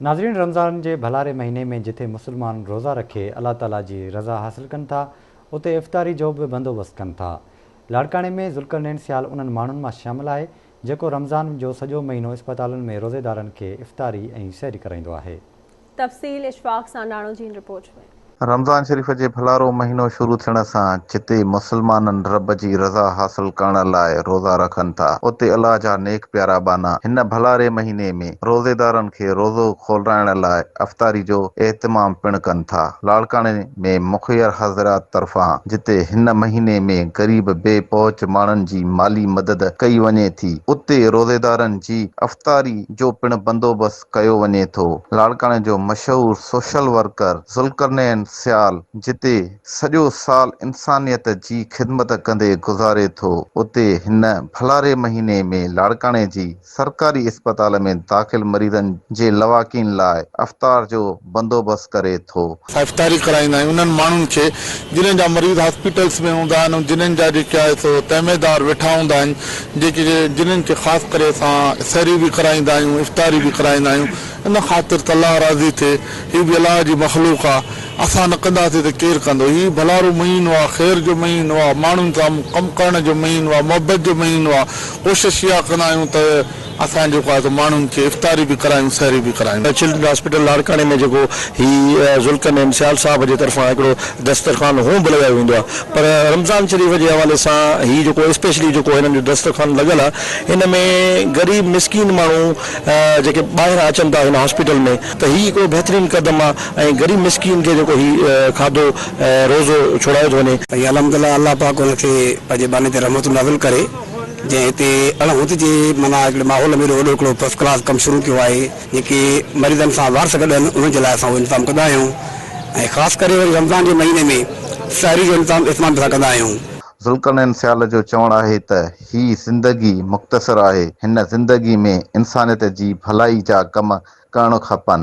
ناظرين رمضان جي ڀلاري مهيني ۾ جٿي مسلمان روزا رکي الله تعالي جي رضا حاصل ڪن ٿا اتي افطاري جو به بندوبست ڪن ٿا. لاڙڪاڻي ۾ ذوالقرنين سيال انهن ماڻهن مان شامل آهي جيڪو رمضان جو سڄو مهينو اسپتالن ۾ روزيدارن کي افطاري ۽ سحري ڪرائيندو آهي. تفصيل اشفاق سانڊاڻو جي هن رپورٽ ۾. رمضان شريف جي ڀلارو مهينو شروع ٿيڻ سان جتي مسلمانن رب جي رضا حاصل ڪرڻ لاء روزا رکن ٿا اتي الله جا نيڪ پيارا ٻانها هن ڀلاري مهيني ۾ روزيدارن کي روزو کولرائڻ لاء افطاري جو اهتمام پڻ ڪن ٿا. لاڙڪاڻي ۾ مخير حضرات طرفان جتي هن مهيني ۾ غريب بي پهچ ماڻهن جي مالي مدد ڪئي وڃي ٿي اتي روزيدارن جي افطاري جو پڻ بندوبست ڪيو وڃي ٿو. لاڙڪاڻي جو مشهور سوشل ورڪر ذوالقرنين سيال جتي سڄو سال انسانيت جي خدمت ڪندي گذاري ٿو اتي هن ڀلاري مهيني ۾ لاڙڪاڻي جي سرڪاري اسپتال ۾ داخل مريضن جي لواحقين لاء افطار جو بندوبست ڪري ٿو. افطاري ڪرائيندا آهيون انهن ماڻهن کي جنھن جا مريض هاسپيٽلس ۾ هوندا آهن ۽ جنھن جا جيڪي آهي سو تهميدار ويٺا هوندا آهن جيڪي جنھن کي خاص ڪري اسان سحري به ڪرائيندا آهيون افطاري به ڪرائيندا آهيون ان خاطر ته الله راضي ٿئي هي به الله جي مخلوق آ اسان نه ڪنداسين ته ڪير ڪندو هي ڀلارو مهينو آ خير جو مهينو آ ماڻهن سان ڪم ڪرڻ جو مهينو آ محبت جو مهينو آ ڪوشش اها ڪندا آهيون ته اسان جيڪو آهي سو ماڻهن کي افطاري به ڪرايون سحري به ڪرايون. چلڊرن هاسپيٽل لاڙڪاڻي ۾ جيڪو هي ذوالقرنين سيال صاحب جي طرفان هڪڙو دسترخوان هونء به لڳايو ويندو آهي پر رمضان شريف جي حوالي سان هي جيڪو اسپيشلي جيڪو هنن جو دسترخوان لڳل آهي هن ۾ غريب مسڪين ماڻهو جيڪي ٻاهران اچن ٿا هن هاسپيٽل ۾ ته هي هڪڙو بهترين قدم آهي ۽ غريب مسڪين کي جيڪو هي کاڌو ۽ روزو ڇوڙايو ٿو وڃي. ۽ الحمدلله الله پاڪ ان کي پنهنجي ٻانهي تي رحمتون نازل ڪري. جنهن هتي اڻ هوند جي معنيٰ هڪڙي ماحول ۾ ايڏو وڏو هڪڙو فرسٽ ڪلاس ڪم شروع ڪيو آهي جيڪي مريضن سان وارث گڏ آهن انهن جي لاء اسان اهو انتظام ڪندا آهيون ۽ خاص ڪري وري رمضان جي مهيني ۾ سحري جو انتظام اهتمام به اسان ڪندا آهيون. ذوالقرنين سيال جو چوڻ آهي ته هي زندگي مختصر آهي، هن زندگي ۾ انسانيت جي ڀلائي جا ڪم ڪرڻ کپن.